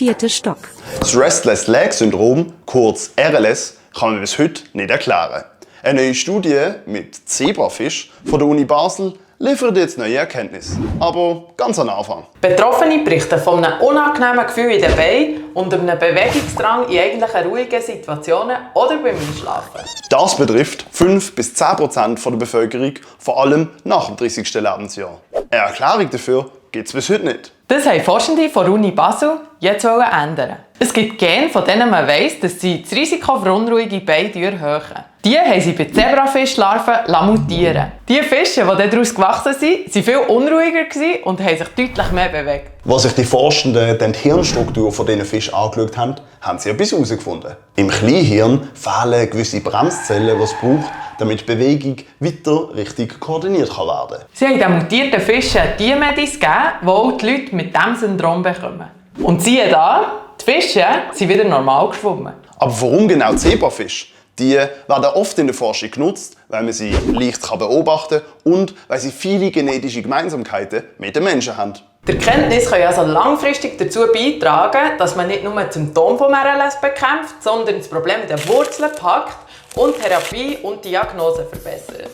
4. Stock. Das Restless Leg Syndrom, kurz RLS, kann man bis heute nicht erklären. Eine neue Studie mit Zebrafisch von der Uni Basel liefert jetzt neue Erkenntnisse. Aber ganz am Anfang. Betroffene berichten von einem unangenehmen Gefühl in den Beinen und einem Bewegungsdrang in eigentlich ruhigen Situationen oder beim Einschlafen. Das betrifft 5–10% der Bevölkerung, vor allem nach dem 30. Lebensjahr. Eine Erklärung dafür gibt es bis heute nicht. Das haben Forschende von der Uni Basel jetzt ändern. Es gibt Gene, von denen man weiss, dass sie das Risiko für unruhige Beine erhöhen. Die haben sie bei Zebrafischlarven mutieren. Die Fische, die daraus gewachsen sind, waren viel unruhiger und haben sich deutlich mehr bewegt. Als sich die Forschenden dann die Hirnstruktur von diesen Fischen angeschaut haben, haben sie etwas herausgefunden. Im Kleinhirn fehlen gewisse Bremszellen, die es braucht, damit die Bewegung weiter richtig koordiniert werden kann. Sie haben den mutierten Fischen die Medis gegeben, die auch die Leute mit diesem Syndrom bekommen. Und siehe da, die Fische sind wieder normal geschwommen. Aber warum genau Zebrafische? Die werden oft in der Forschung genutzt, weil man sie leicht beobachten kann und weil sie viele genetische Gemeinsamkeiten mit den Menschen haben. Die Erkenntnisse können also langfristig dazu beitragen, dass man nicht nur die Symptome des RLS bekämpft, sondern das Problem in den Wurzeln packt und Therapie und Diagnose verbessert.